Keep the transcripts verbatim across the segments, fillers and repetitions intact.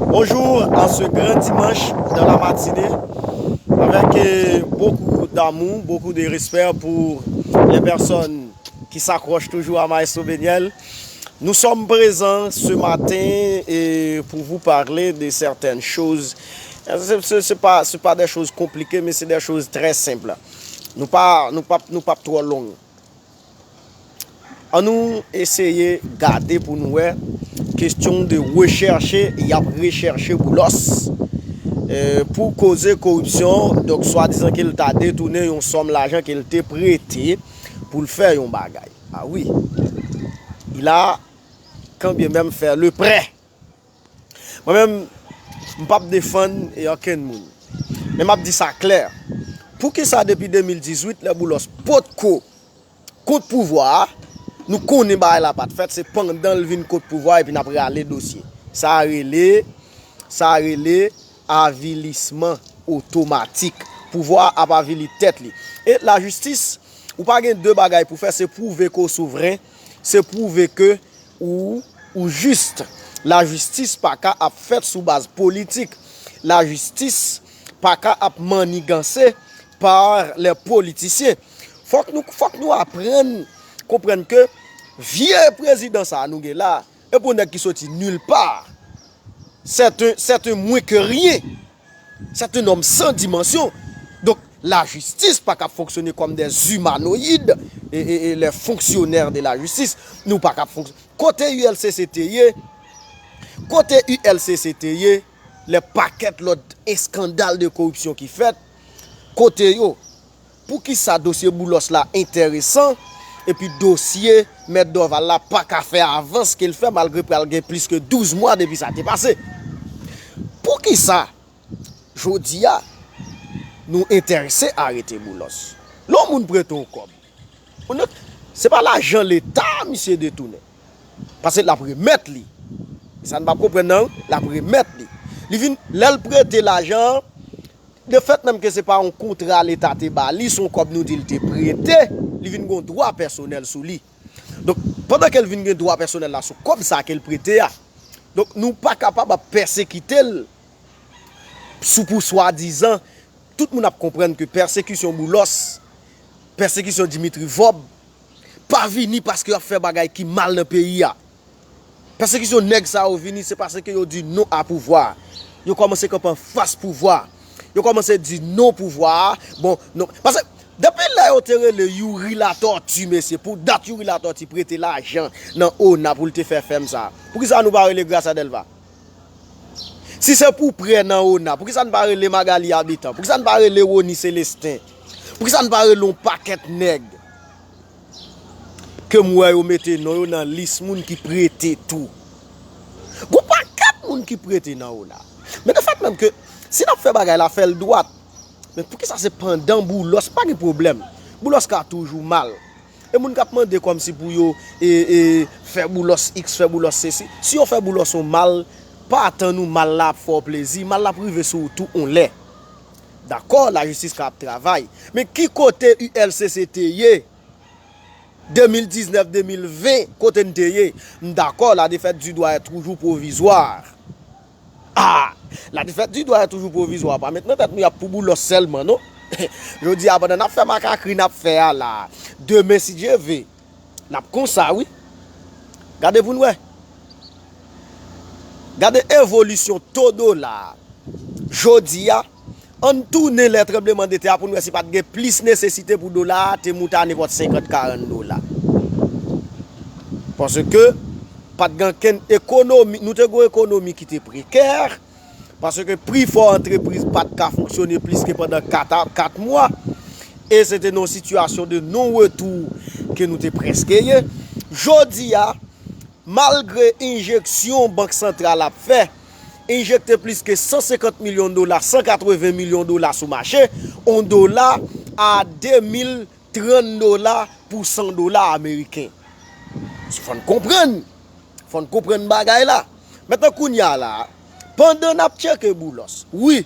Bonjour à ce grand dimanche dans la matinée, avec euh, beaucoup d'amour, beaucoup de respect pour les personnes qui s'accrochent toujours à Maestro Beniel. Nous sommes présents ce matin et pour vous parler de certaines choses. Ce n'est pas, c'est pas des choses compliquées, mais c'est des choses très simples. Nou pa, nou pa, nou pa twò long. Ann nou eseye gade pou nou wè kesyon de rechèche, y ap rechèche Boulos, eh, pou koze koripsyon, donk swadizan ke l ta detounen yon sòm lajan ke l te prete pou l fè yon bagay. Ah wi, il a quand bien même fait le prêt. Mwen menm, m p ap defann okenn moun. Men m ap di sa klè. Poukisa depi de mil dizuit, lè Boulos potko kont pouvwa a, nou konnen bagay la pa t fèt, se pandan l vin kont pouvwa a epi n ap rale dosye. Sa a rele, sa a rele avilisman otomatik. Pouvwa a ap avili tèt li. E lajistis, ou pa gen de bagay pou fè, se pwouve ke w souvren, se pwouve ke ou, ou jis. Lajistis pa ka ap fèt sou baz politik. Lajistis pa ka ap manniganse par les politiciens. Fòk nou, fòk nou aprann konprann ke vye prezidan sa a nou gen la, e pou nèg ki soti nil pa, c'est un, c'est un moins que rien. C'est un homme sans dimension. Donk, lajistis pa ka fonksyone kòm des humanoïdes, e, e, e les fonctionnaires de la justice. Nou pa ka fonksyone. Kote U L C C te ye? Kote U L C C te ye? Lè pakèt lòt eskandal de koripsyon ki fèt, kote yo? Poukisa dosye Boulos la enteresan, epi dosye Mèt Dorval la pa ka fè avans ke l fè, malgre pral gen plis ke douz mwa depi sa te pase? Poukisa jodi a nou enterese arete Boulos? Lè yon moun prete w kòb, ou ne, se pa lajan Leta misye detounen. Paske l ap remèt li. Sa n p ap konprann nan, l ap remèt li. Li vin, lè l prete lajan an, de fèt menm ke se pa yon kontra Leta te ba li, se yon kòb nou di l te prete, li vin gen yon dwa pèsonèl sou li. Donk, pandan ke l vin gen dwa pèsonèl la sou kòb sa ke l prete a, donk, nou pa kapab ap pèsekite l sou pou swadizan, tout moun ap konprann ke pèsekisyon Boulos, pèsekisyon Dimitri Vorbe, pa vini paske y ap fè bagay ki mal nan peyi a. Pèsekisyon nèg sa yo vini, se paske yo di non a pouvwa a. Yo kòmanse kanpe anfas pouvwa a. Yo kòmanse di non pouvwa a. Bon, non. Paske depi lè yo te rele Youri Latortue, mesye, pou dat Youri Latortue prete lajan nan ona pou l te fè fèm sa a. Poukisa nou pa rele Gracia Delva? Si se pou prè nan ona, poukisa n pa rele Magalie Habitant? Poukisa n pa rele Rony Célestin? Poukisa n pa rele yon pakèt nèg ke m wè yo mete non yo nan lis moun ki prete tou? Gon pakèt moun ki prete nan ona. Men de fèt menm ke si n ap fè bagay la, fè l dwat. Men poukisa se pandan Boulos pa gen pwoblèm? Boulos ka toujou mal. E moun k ap mande kòmsi pou yo e, e, fè Boulos iks, fè Boulos sesi. Si yo fè Boulos yon mal, pa atann ou mal la ap fè w plezi, mal la ap rive sou ou tou yon lè. Dakò, lajistis ka ap travay. Men ki kote U L C C te ye? De mil diznèf, de mil ven, kote n te ye? M dakò, la défaite du doigt est toujours provisoire. Ah! La défaite du doigt est toujours provisoire. Pa met nan tèt nou y ap pou Boulos sèlman, non. Jodi a, pandan n ap fè makakri n ap fè a la, demen, si Dye ve, n ap konsa, wi. Gade pou n wè. Gade evolisyon to dola a. Jodi a, ann tounen lè tranblemanntè a pou n wè si pa t gen plis nesesite pou dola a te moute a nenpòt senkant, karant dola. Paske pa t gen ankenn ekonomi, nou te gen yon ekonomi ki te prekè, paske plifò antrepriz pa t ka fonksyone plis ke pandan kat a, kat mwa, e se te nan yon sitiyasyon de non retou ke nou te prèske ye. Jodi a, malgre enjeksyon Bank Santral ap fè, enjekte plis ke san senkant milyon dola, san katreven milyon dola sou mache, on dola a de mil trant dola pou san dola ameriken. Fò n konprann. Fò n konprann bagay la. Mentnan kounye a la, pandan n ap tcheke Boulos, wi,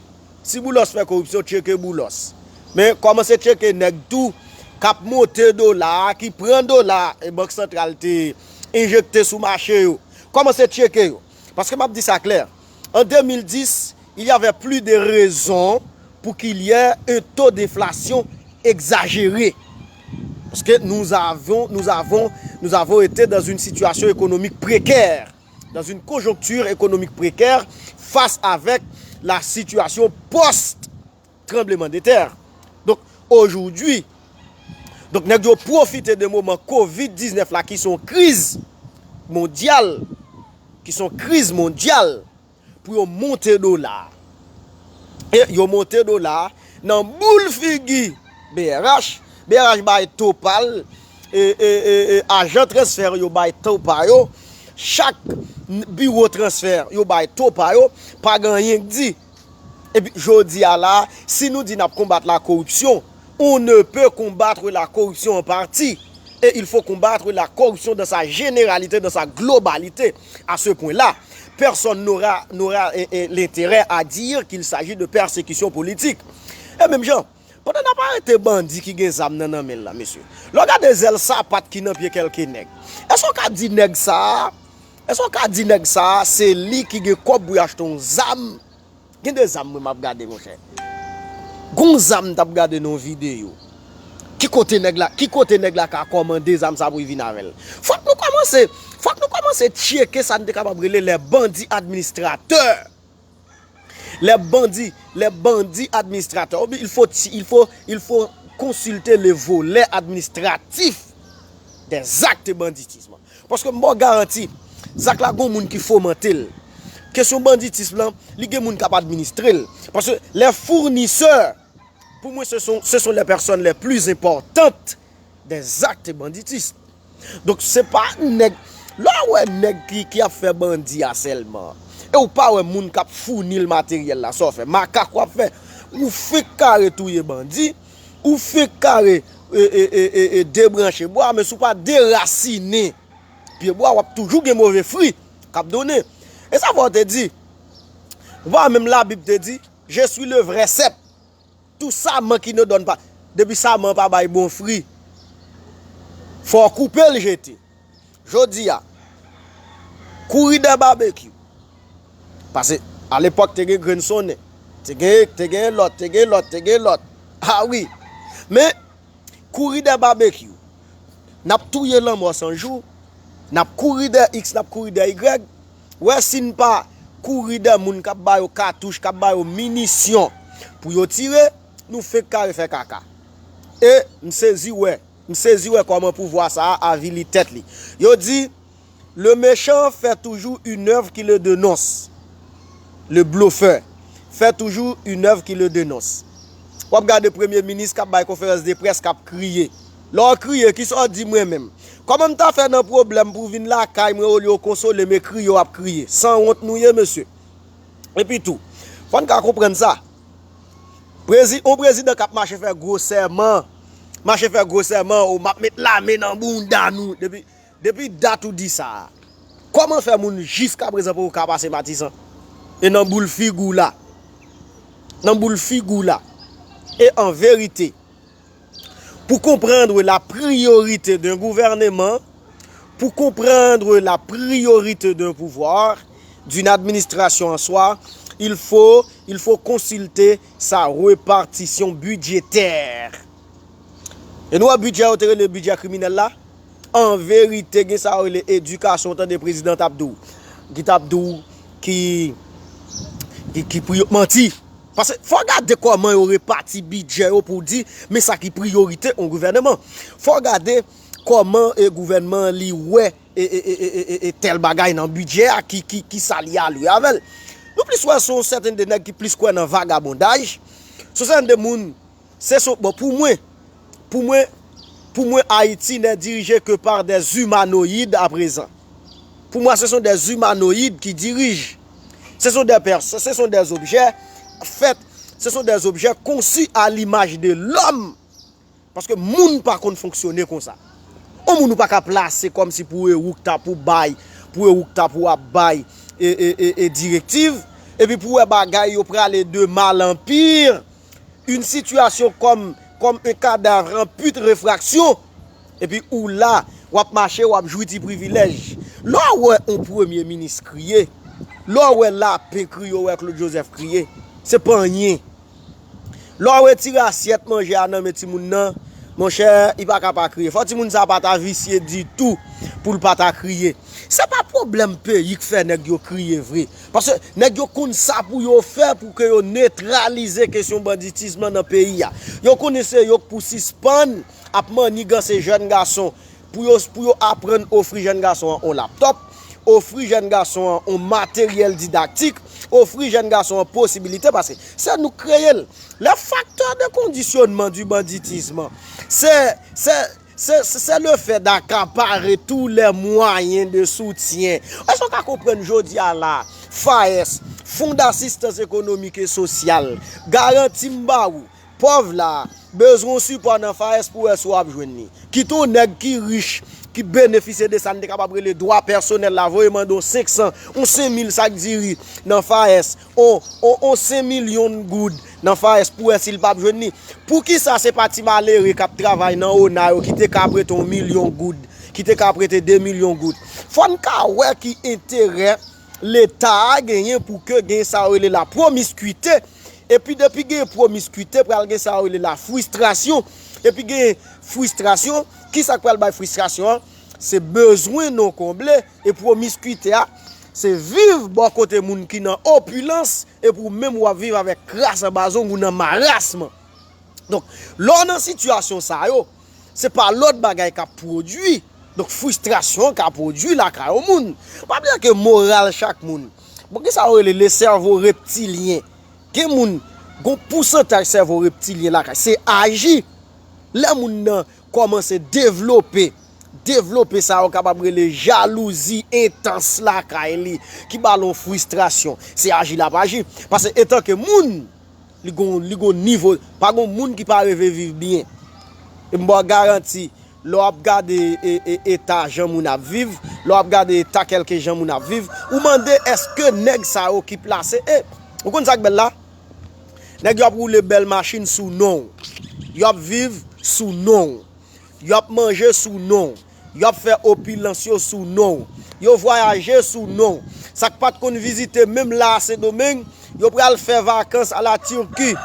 si Boulos fè koripsyon, tcheke Boulos. Men kòmanse tcheke nèg tou k ap monte dola a, ki pran dola e Bank Santral te enjekte sou mache yo. Kòmanse tcheke yo. Paske m ap di sa klè, En deux mille dix, il y avait plus de raisons pour qu'il y ait un taux d'inflation exagéré. Parce que nous avons, nous avons, nous avons été dans une situation économique précaire, dans une conjoncture économique précaire face avec la situation post-tremblement de terre. Donc, aujourd'hui, donc, nèg yo pwofite de moman kovid diznèf la ki se yon kriz mondyal, ki se yon kriz mondyal, pou yo monte dola. E yo monte dola nan boul figi B R H. B R H bay to pa l, e, e, e, e, ajan transfè yo bay to pa yo. Chak n- biwo transfè yo bay to pa yo. Pa gen anyen k di. Epi jodi a la, si nou di n ap konbat la koripsyon, on ne peut combattre la corruption en partie. Et il faut combattre la corruption dans sa généralité, dans sa globalité. À ce point-là, personne n'aura, n'aura eh, eh, l'intérêt à dire qu'il s'agit de persécution politique. E menm jan, pandan n ap arete bandi ki gen zam nan nan men l la, mesye, lè w gade zèl sapat ki nan pye kèlke nèg, èske w ka di nèg sa a, èske w ka di nèg sa a, se li ki gen kòb pou y achte yon zam? Gen de zam mwen m ap gade, monchè. Gon zam m t ap gade nan yon videyo. Ki kote nèg la, ki kote nèg la ka kòmande zam sa pou l vin avè l? Fòk nou kòmanse, fòk nou kòmanse tcheke sa n te kapab rele les bandits administrateurs. Les bandits, les bandits administrateurs. Oubyen, il faut, il faut, il faut consulter le volet administratif des actes de banditisme. Paske m ba w garanti, zak la gon moun ki fomante l. Kesyon banditis lan, li gen moun k ap administre l. Paske les fournisseurs, pour moi, ce sont, ce sont les personnes les plus importantes des actes banditistes. Donk, se pa nèg, lè w wè nèg ki, ki ap fè bandi a sèlman, e w pa wè moun k ap founi l materyèl la, sa w fè? Makak w ap fè. Ou fenk kare touye bandi, ou fenk kare e, e, e, e, e, debranche bwa, men si w pa derasinen pye bwa, w ap toujou gen move fwi k ap donnen. E sa fè w te di, w pa wè menm Labib te di, Je suis le vrai cep. Tout sarment qui ne donne pas. Depi sarment an pa bay bon fwi, fò w koupe l jete. Jodi a, kouri dèyè babekyou. Paske, alepòk, te gen grenn sonnen. Te gen, te gen lòt, te gen lòt, te gen lòt. A wi. Men, kouri dèyè babekyou. N ap touye lanmò san jou. N ap kouri dèyè X, n ap kouri dèyè Y. Wè si n pa kouri dèyè moun k ap ba yo katouch, k ap ba yo minisyon pou yo tire, nou fenk kare fè kaka. E m sezi wè, m sezi wè kòman pouvwa sa a avili tèt li. Yo di, le méchant fait toujours une œuvre qui le dénonce. Le bluffeur fait toujours une œuvre qui le dénonce. W ap gade premye minis k ap bay konferans de près k ap kriye. Lè w kriye, kisa w di mwen menm? Kòman m ta fè nan pwoblèm pou w vin lakay mwen olye w konsole m e kriye w ap kriye? Sanwont nou ye, mesye. Epi tou, fò n ka konprann sa. Prezi, yon prezidan k ap mache fè gwo sèman, mache fè gwo sèman, o, m ap met lame nan bounda nou. Depi, depi dat ou di sa a, kòman fè moun jiskaprezan poko ka pase Matisan? E nan boul figi w la. Nan boul figi w la. Et en vérité, pour comprendre la priorité d'un gouvernement, pour comprendre la priorité d'un pouvoir, d'une administration en soi, il faut, il faut consulter sa répartition budgétaire. E nou wè bidjè yo te rele bidjè kriminèl la? An verite, gen sa yo rele edikasyon, w tande prezidan t ap di w, ki t ap di w ki, ki, ki pri-, manti. Paske fò w gade kòman yo repati bidjè yo pou w di, men sa ki priyorite yon gouvènman. Fò w gade kòman e gouvènman an li wè e, e, e, e, e, e tèl bagay nan bidjè a, ki, ki, ki sa li alwe avè l. Nou plis wè se yon sèten de nèg ki plis kwè nan vagabondaj. Se yon sèten de moun, se son, bon, pou mwen, pou mwen, pou mwen, Ayiti n'est dirigé que par des humanoïdes à présent. Pour moi, ce sont des humanoïdes qui dirigent. Ce sont des pers-, ce sont des objets faits, ce sont des objets conçus à l'image de l'homme. Paske moun pa konn fonksyone konsa. Yon moun ou pa ka plase kòmsi pou e ou k ta pou bay, pou e ou k ta pou ap bay e, e, e, e direktiv, epi pou wè bagay yo prale de mal en pire, une situation comme, comme un cadavre en putréfaction, epi ou la, w ap mache, w ap jwi ti privilèj. Lè w wè yon premye minis kriye, Lè w wè lapen kriye, w wè Claude Joseph kriye, se pa anyen. Lè w retire asyèt manje a nan men timoun nan, monchè, li pa ka pa kriye. Fò timoun sa a pa ta visye ditou pou l pa ta kriye. Se pa pwoblèm peyi k fè nèg yo kriye vre. Paske nèg yo konn sa pou yo fè pou ke yo netralize kesyon banditis lan nan peyi a. Yo konnen se yo k pou sispann ap manniganse jèn gason pou yo, pou yo aprann ofri jèn gason an on laptòp, ofri jèn gason an on materyèl didaktik, ofri jèn gason an posibilite, paske se nou k kreye l. Le facteur de conditionnement du banditisme, c'est, c'est, c'est, c'est le fait d'accaparer tous les moyens de soutien. Èske w ka konprann jodi a la, FAES, Fonds d'Assistance Économique et Sociale, garanti m ba ou, pòv la, bezwen yon sipò nan FAES pou wè si w ap jwenn li. Kit yon nèg ki rich, ki benefisye de sa n te kapab rele dwa pèsonèl la, voye mande yon senk san, yon senk mil sak diri nan FAES, yon, yon, yon senk milyon goud nan FAES pou wè si l p ap jwenn li. Poukisa se pa ti malere k ap travay nan ona yo ki te ka prete yon milyon goud, ki te ka prete de milyon goud? Fò n ka wè ki enterè Leta a genyen pou ke gen sa yo rele la pwomiskwite. Epi depi gen pwomiskwite, pral gen sa yo rele la fristrasyon. Epi gen fristrasyon, ki sa k pral bay fristrasyon an? Se bezwen non konble. E pwomiskwite a, se viv bò kote moun ki nan opilans, epi ou menm w ap viv avèk kras anba zong ou nan marasm. Donk, lè w nan sitiyasyon sa yo, se pa lòt bagay k ap pwodui. Donk, fristrasyon ka pwodui lakay yon moun. Pa bliye ke moral chak moun. Bon, ki sa yo rele le cerveau reptilien? Gen moun, gon pousantaj sèvo reptilyen lakay. Se aji. Lè moun nan kòmanse devlope, devlope sa yo kapab rele jalouzi entans lakay li, ki ba l yon fristrasyon. Se aji l ap aji. Paske etanke moun, li gon, li gon nivo, pa gon moun ki pa reve viv byen. E m ba w garanti, lè w ap gade e, e, eta jan moun ap viv, lè w ap gade eta kèlke jan moun ap viv, ou mande èske nèg sa yo ki plase, e, ou konn sa k bèl la? Nèg yo ap woule bèl machin sou non w. Yo ap viv sou non w. Yo ap manje sou non w. Yo ap fè opilans yo sou non w. Yo vwayaje sou non w. Sa k pa t konn vizite menm la a Sendomeng, yo pral fè vakans a la Turquie.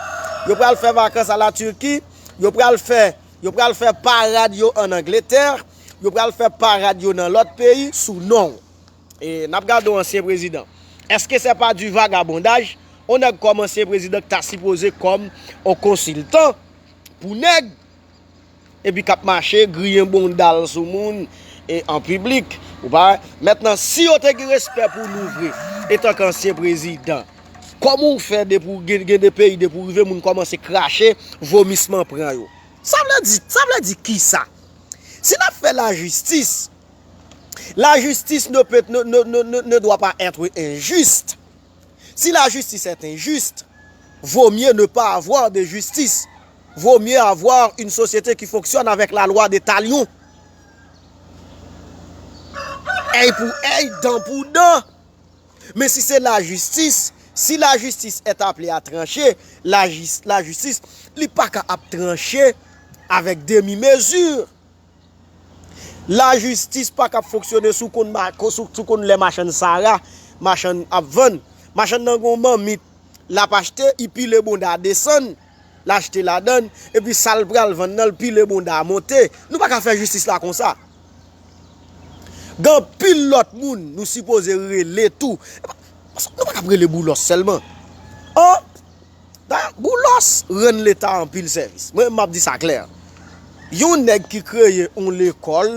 Yo pral fè vakans a la Turquie. Yo pral fè, yo pral fè parad yo ann Angletè. Yo pral fè parad yo nan lòt peyi sou non w. E, n ap gade yon ansyen prezidan. Èske se pa di vagabondaj? On nèg kòm ansyen prezidan ki ta sipoze kòm on konsiltan pou nèg, epi k ap mache griyen bonda l sou moun e an piblik. Ou pa, mentnan, si yo te gen respè pou nou vre, etanke ansyen prezidan, kòman w fè depi w gen, gen de peyi, depi w rive, moun kòmanse krache, vomisman pran yo? Sa vle di, sa vle di kisa? Si n ap fè lajistis, la justice ne peut, ne, ne, ne, ne, ne doit pas être injuste. Si la justice est injuste, vaut mieux ne pas avoir de justice. Vaut mieux avoir une société qui fonctionne avec la loi des talions. Èy pou èy, dan pou dan. Men si se lajistis, si lajistis est appelée à trancher, lajis-, lajistis, li pa ka ap tranche avèk demi mezi. Lajistis pa ka ap fonksyone sou konn ma-, sou, sou konn lè machann Sara, machann ap vann. Machann nan gon manmit, l ap achte, li pile bonda desann, l achte ladann, epi sa l pral vann nan, l pile bonda a monte. Nou pa ka fè jistis la konsa. Gen anpil lòt moun nou sipoze rele tou. Nou pa ka ap rele Boulos sèlman. An? Dayè, Boulos rann Leta anpil sèvis. Mwen, m ap di sa klè. Yon nèg ki kreye yon lekòl,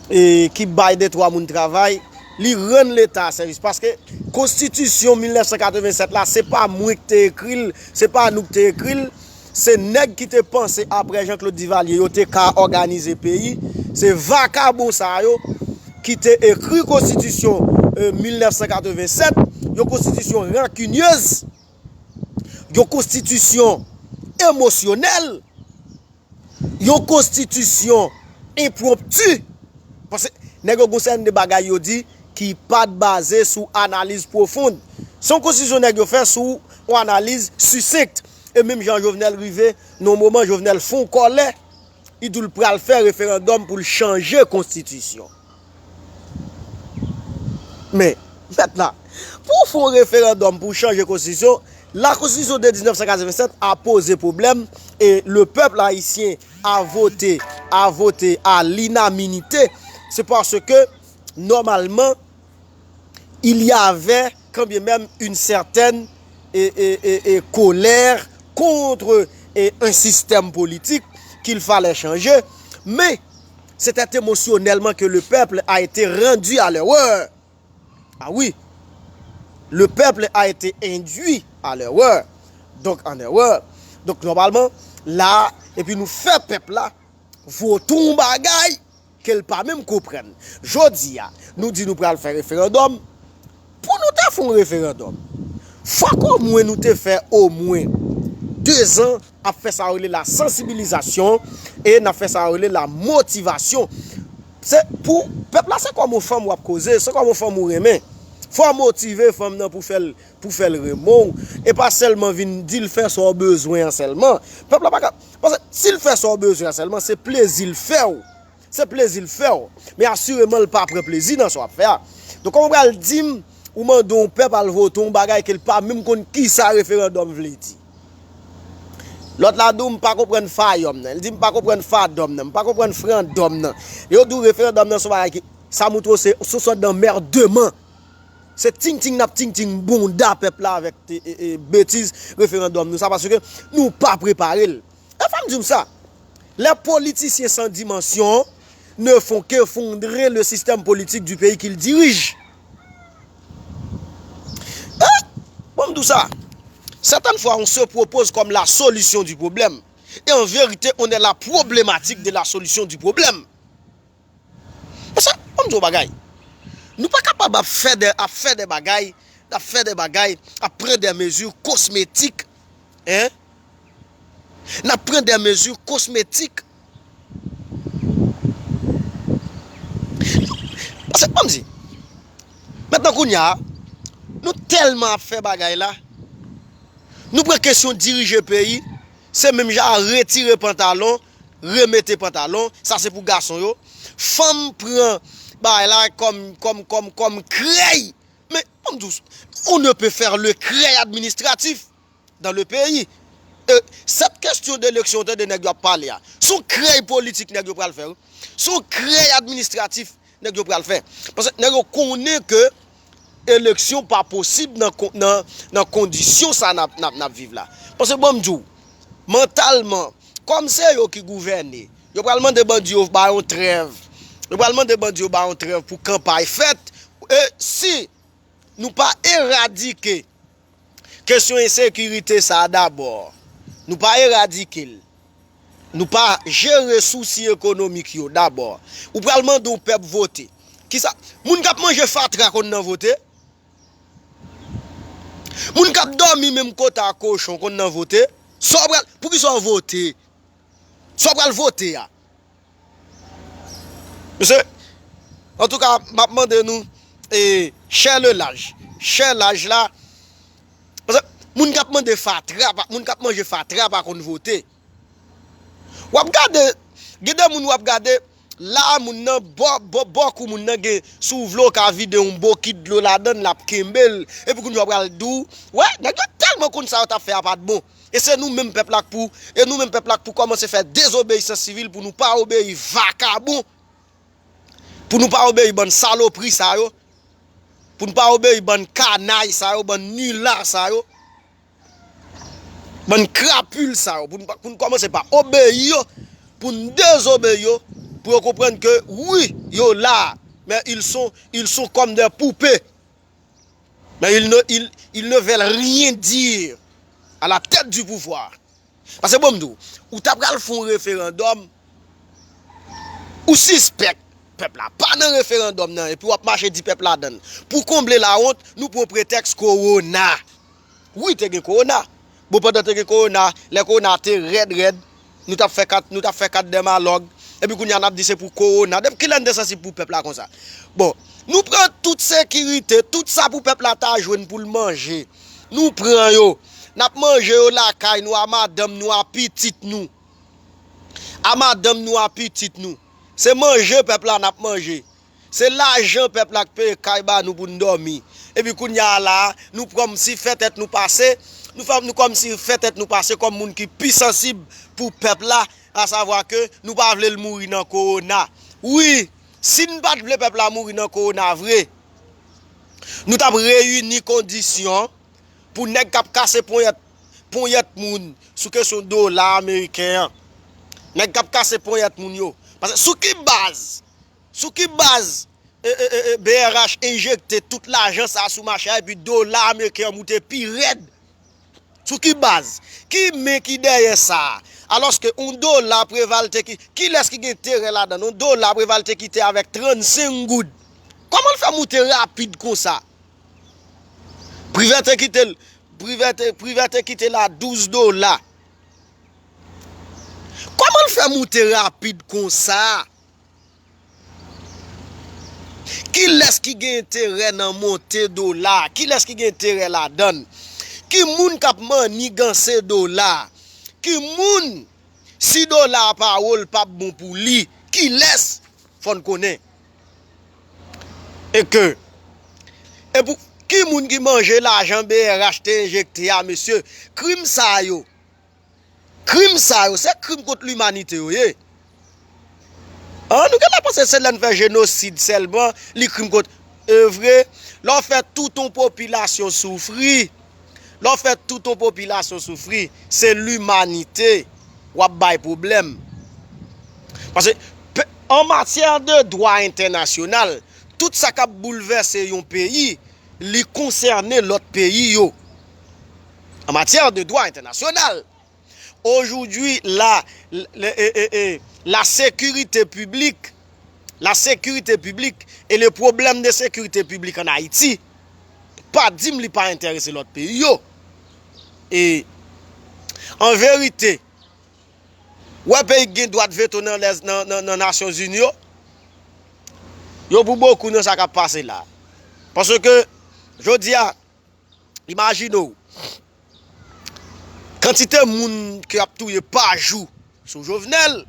e ki bay de twa moun travay, li rann Leta sèvis. Paske konstitisyon mil nèf san katreven sèt la, se pa mwen ki te ekri l, se pa nou ki te ekri l, se nèg ki te panse apre Jean Claude Duvalier yo te ka òganize peyi, se vakabon sa yo ki te ekri konstitisyon, e, mil nèf san katreven sèt, yon konstitisyon rankinyez, yon konstitisyon emosyonèl, yon konstitisyon enpwonpti. Paske nèg yo gon sèten de bagay yo di ki pa t baze sou analiz pwofon. Se yon konstitisyon nèg yo fè sou yon analiz sisenk. E menm jan Jovenel rive, nan yon moman, Jovenel fè yon kòlè, li di l pral fè referandòm pou l chanje konstitisyon. Men, mèt la, Pou w fè yon referandòm pou w chanje konstitisyon, la constitution de dix-neuf cent quatre-vingt-sept a poze pwoblèm e le peuple haïtien a voté, a voté à l'unanimité. C'est parce que, normalement, il y avait quand bien même une certaine et, et, et, et colère contre et un système politique qu'il fallait changer, mais c'était émotionnellement que le peuple a été rendu à l'erreur. Ah oui, le peuple a été induit à l'erreur. Donc, en erreur. Donc, normalement, la, epi nou fè pèp la vote yon bagay ke l pa menm konprann. Jodi a, nou di nou pral fè referandòm. Pou nou ta fè yon referandòm, fòk omwen nou te fè omwen dezan ap fè sa yo rele la sansibilizasyon e n ap fè sa yo rele la motivasyon. Se pou pèp la, se kòm yon fanm w ap koze, se kòm yon fanm ou renmen. Fò w motive fanm nan pou fè l, pou fè l renmen w. E pa sèlman vin di l fè sa w bezwen an sèlman. Pèp la pa ka, paske si l fè sa w bezwen an sèlman, se plezi l fè w. Se plezi l fè w. Men asireman, l pa pran plezi nan sa w ap fè a. Donk, kòman w pral di m, ou mande yon pèp al vote yon bagay ke l pa menm konn kisa referandòm vle di? Lòt la di w, "M pa konprann fayòm nan." Li di, "M pa konprann fadòm nan. M pa konprann frandòm nan." Yo di w referandòm nan se yon bagay ki, sa montre w se, se yon sòt d'emmerdement. Se tingting n ap tingting bounda pèp la avèk e, e, e, betiz referandòm nou sa, paske nou pa prepare l. E fò m di w sa, les politiciens sans dimension ne font qu'effondrer le système politique du pays qu'ils dirigent. Hein? Bon, m di w sa, certaines fois on se propose comme la solution du problème, et en vérité on est la problématique de la solution du problème. Paske, ban m di w bagay. Nou pa kapab ap fè de, ap fè de bagay, ap fè de bagay, ap pran de mezi kosmetik, hein? N ap pran de mezi kosmetik. Paske, ban m di, mentnan kounye a, nou tèlman ap fè bagay la, nou pran kesyon dirije peyi, se menm jan a retire pantalon, remete pantalon, sa se pou gason yo. Fanm pran bagay la kòm, kòm, kòm, kòm krèy. Men, ban m di w, on ne peut faire le krèy administratif dans le pays. E, cette question d'élection, tande nèg yo ap pale a. Se yon krèy politik nèg yo pral fè, wi. Se yon krèy administratif nèg yo pral fè. Paske nèg yo konnen ke eleksyon pa posib nan kon-, nan, nan kondisyon sa n ap, n ap, n ap viv la. Paske ban m di w, mantalman, kòm se yo ki gouvène, yo pral mande bandi yo bay yon trèv. Yo pral mande bandi yo bay yon trèv pou kanpay fèt. E si nou pa eradike kesyon ensekirite sa a dabò, nou pa eradike l, nou pa jere sousi ekonomik yo dabò, ou pral mande yon pèp vote. Kisa? Moun k ap manje fatra konn nan vote? Moun k ap dòmi menm kote a kochon konn nan vote? Sa w pral, poukisa w vote? Sa w pral vote a? Mesye, antouka, m ap mande nou, e, share le live. Share live la. Paske moun k ap mande fatra, pa, moun k ap manje fatra pa konn vote. W ap gade, gen de moun w ap gade, la moun nan, bò, bò, bò kou moun nan gen, si w vle w ka vide yon bokit dlo ladan l, l ap kenbe l. Epi kounye a w pral di w, wè, nèg yo tèlman konn sa yo t ap fè a pa t bon. E se nou menm pèp la k pou, e nou menm pèp la k pou kòmanse fè dezobeyisans sivil pou nou pa obeyi vakabon, pou nou pa obeyi bann salopri sa yo, pou nou pa obeyi bann kanay sa yo, bann nila sa yo, bann krapil sa yo, pou nou pa, pou nou kòmanse pa obeyi yo, pou nou dezobeyi yo, pou yo konprann ke wi, yo la, men ils sont, ils sont comme des poupées. Mais ils ne, ils, ils ne veulent rien dire à la tête du pouvoir. Paske bon, m di w, ou ta pral fè yon referandòm, ou sispèk pèp la pa nan referandòm nan, epi w ap mache di pèp ladann. Pou konble lawont, nou pran pretèks kowona. Wi, te gen kowona. Bon, pandan te gen kowona, lè kowona te rèd, rèd, nou t ap fè kat, nou t ap fè kat dèmalòg. Epi kounye a, n ap di se pou kowona. Depi kilè n te sansib pou pèp la konsa? Bon, nou pran tout sekirite, tout sa pou pèp la ta jwenn pou l manje. Nou pran yo. N ap manje yo lakay nou, a madanm nou, a pitit nou. A madanm nou, a pitit nou. Se manje pèp la n ap manje. Se lajan pèp la k peye kay ba nou pou n dòmi. Epi kounye a la, nou kòmsi fè tèt nou pase, nou fè, nou kòmsi fè tèt nou pase kòm moun ki pi sansib pou pèp la, asavwa ke nou pa vle l mouri nan kowona. Wi, si n pa t vle pèp la mouri nan kowona vre, nou t ap reyini kondisyon pou nèg k ap kase ponyèt, ponyèt moun sou kesyon dola ameriken an. Nèg k ap kase ponyèt moun yo. Paske sou ki baz? Sou ki baz, e, e, e, e, B R H enjekte tout lajan sa a sou mache a epi dola ameriken an moute pi rèd? Sou ki baz? Ki men ki dèyè sa a? Alòske yon dola Preval te ki, kilès ki gen enterè ladan l? Yon dola Preval te kite avèk trannsenk goud. Kòman l fè moute rapid konsa? Privè te kite l, Privè te, Privè te kite l a douz dola. Kòman l fè moute rapid konsa? Kilès ki gen enterè nan monte dola? Kilès ki gen enterè ladan l? Ki moun k ap manniganse dola? Ki moun, si dola a pa wo, l p ap bon pou li? Kilès? Fò n konnen. E ke, e pou, ki moun ki manje lajan B R H te enjekte a, mesye? Krim sa yo, Krim sa yo, se krim kont limanite yo ye. An, nou genlè panse se lè n fè jenosid sèlman, li krim kont. E vre, lè w fè tout yon popilasyon soufri, lè w fè tout yon popilasyon soufri, se limanite w ap bay pwoblèm. Paske, pe-, an matyè de dwa entènasyonal, tout sa k ap boulvèse yon peyi, li konsène lòt peyi yo. An matyè de dwa entènasyonal, Aujourd'hui, la, la, e, e, e, la sécurité publique, la sécurité publique et le problème de sécurité publique en Haïti, pa di m li pa enterese lòt peyi yo. E, an verite, wè peyi ki gen dwa de veto nan, nan, nan, nan Nasyonzini yo, yo pou bokou nan sa k ap pase la. Paske, jodi a, imajine w, kantite moun ke y ap touye pa jou sou Jovenel,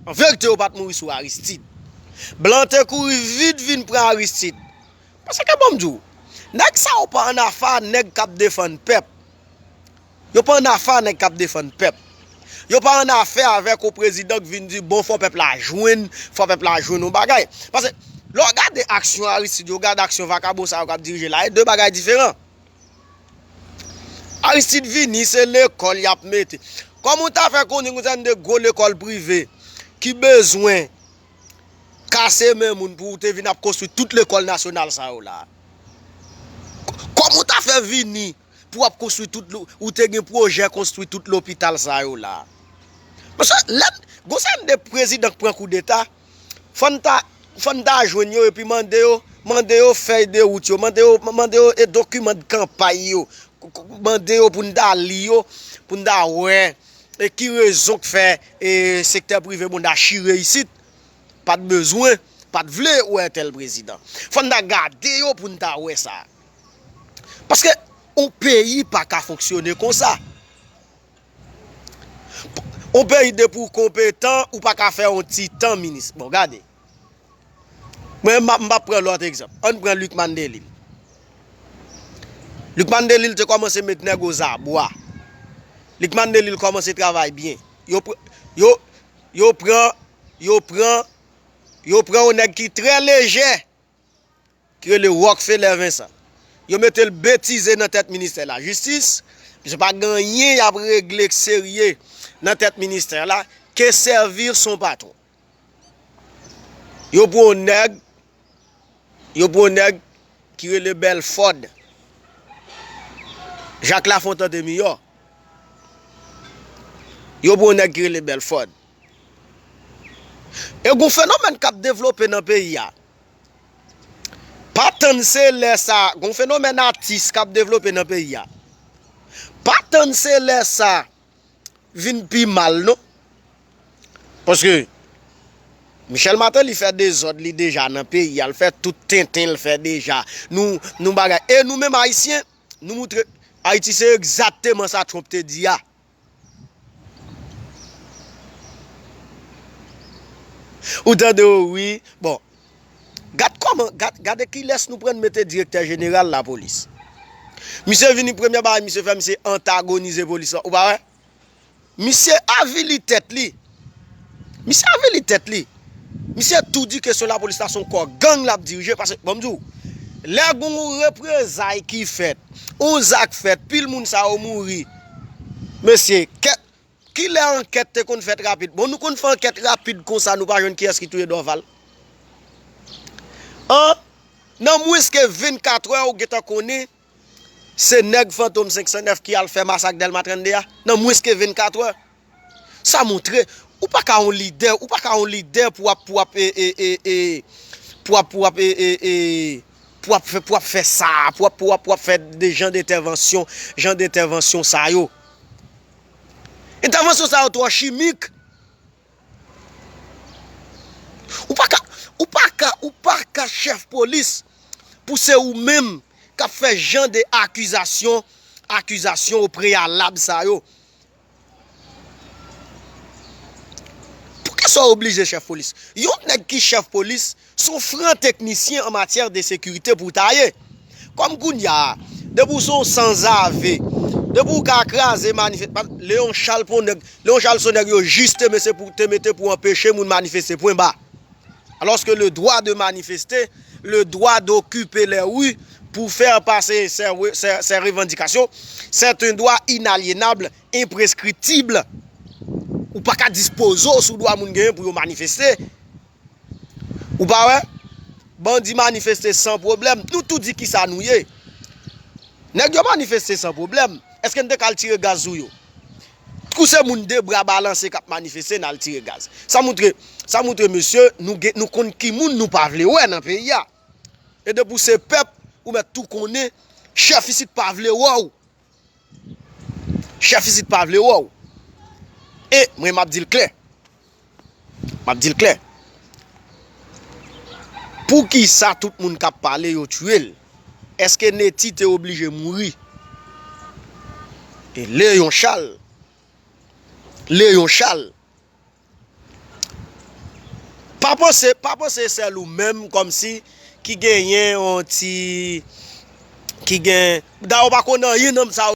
an verite yo pa t mouri sou Aristide. Blan te kouri vit vin pran Aristide. Paske bon m di w, nèg sa yo pa ann afa nèg k ap defann pèp. Yo pa ann afa nèg k ap defann pèp. Yo pa ann afè avèk yon prezidan k vin di, bon, fò pèp la jwenn, fò pèp la jwenn yon bagay. Paske, lè w gade aksyon Aristide yo, gade aksyon vakabon sa yo k ap dirije la, e de bagay diferan. Aristide vini, se lekòl y ap mete. Kòman w ta fè konnen gon sèten de gwo lekòl prive ki bezwen kase men moun pou w te vin ap konstwi tout lekòl nasyonal sa yo la? Kòman w ta fè vini pou w ap konstwi tout lo-, ou te gen pwojè konstwi tout lopital sa yo la? Paske lè, gon sèten de prezidan k pran koudeta, fò n ta, fò n ta jwenn yo epi mande yo, mande yo fèy de wout yo, mande yo, mande yo e dokiman de kanpay yo, k-, k-, mande yo pou n ta li yo, pou n ta wè, e ki rezon k fè, e, sektè prive moun ta chire isit, pa t bezwen, pa t vle wè tèl prezidan. Fò n ta gade yo pou n ta wè sa. Paske yon peyi pa ka fonksyone konsa. Yon peyi depi w konpetan, ou pa ka fè yon ti tan minis. Bon, gade. Mwen, m ap, m ap pran lòt egzanp. Ann pran Luc Mandelil. Luc Mandelil te kòmanse met nèg ozabwa. Luc Mandelil kòmanse travay byen. Yo pr-, yo, yo pran, yo pran, yo pran yon nèg ki trè lejè, ki rele Rockfeller Vincent. Yo mete l betize nan tèt ministè lajistis, misye pa gen anyen y ap regle k serye nan tèt ministè la, ke sèvi son patwon. Yo pran yon nèg, yo pran yon nèg ki rele Belford. Jacques Lafontant te miyò. Yo pran yon nèg ki rele Belford. E gon fenomèn k ap devlope nan peyi a. Pa tann se lè sa, gon fenomèn atis k ap devlope nan peyi a. Pa tann se lè sa vin pi mal, non. Paske Michel Martelly fè dezòd li deja nan peyi a, l fè tout tenten l fè deja. Nou, nou bagay. E nou menm Ayisyen, nou moutre Ayiti se egzakteman sa Trump te di a. Ou tande yo, wi. Bon. Gad kòman, gad, gade kilès nou pran mete direktè jeneral lapolis. Misye vini, premye bagay misye fè, misye antagonize polis lan. Ou pa wè? Misye avili tèt li. Misye avili tèt li. Misye tou di ke se lapolis la se yon kò gang l ap dirije. Paske, bon, m di w, lè gon reprezay ki fèt, yon zak fèt, pil moun sa yo mouri. Mesye, kèt, kilè ankèt te konn fèt rapid? Bon, nou konn fè ankèt rapid konsa, nou pa jwenn kiyès ki touye Dorval. An, nan mwens ke vennkat è, ou gentan konnen se nèg Fantom senk san nèf ki al fè masak Dèlma trannde a, nan mwens ke vennkat è. Sa montre, ou pa ka yon lidè, ou pa ka yon lidè pou w ap, pou w ap, e, e, e, e, pou w ap, pou w ap, e, e, e, pou w ap fè, pou w ap fè sa, pou w ap, pou w ap, pou w ap fè de jan de entèvansyon, jan de entèvansyon sa yo. Entèvansyon sa yo twò chimik. Ou pa ka, ou pa ka, ou pa ka chèf polis pou se ou menm k ap fè jan de akizasyon, akizasyon o preyalab sa yo. Poukisa w oblije chèf polis? Yon nèg ki chèf polis, se yon fran teknisyen an matyè de sekirite pou w ta ye. Kòm kounye a, depi w se yon sanzave, depi w ka kraze manifest-, pa-, Leon Charles pon nèg, Leon Charles se yon nèg yo jis te mete pou, te mete pou anpeche moun manifeste, pwen ba. Alors que le droit de manifester, le droit d'occuper les rues pour faire passer ses, ses, ses revendications, c'est un droit inaliénable, imprescriptible. Ou pa ka dispoze w sou dwa moun genyen pou yo manifeste. Ou pa wè? Bandi manifeste san pwoblèm. Nou tou di kisa nou ye. Nèg yo manifeste san pwoblèm. Èske n te ka al tire gaz sou yo? Kou se moun de bra balanse k ap manifeste, n al tire gaz. Sa montre, sa montre mesye, nou gen, nou konn ki moun nou pa vle wè nan peyi a. E depi w se pèp, ou mèt tou konnen, chèf isit pa vle wè w. Chèf isit pa vle wè w. E mwen, m ap di l klè. M ap di l klè. Poukisa tout moun k ap pale yo tiye l? Èske Neti te oblije mouri? E Leon Charles, Leon Charles, pa panse, pa panse sèl ou menm kòmsi ki genyen yon ti, ki gen, dayè w pa konn anyen nan sa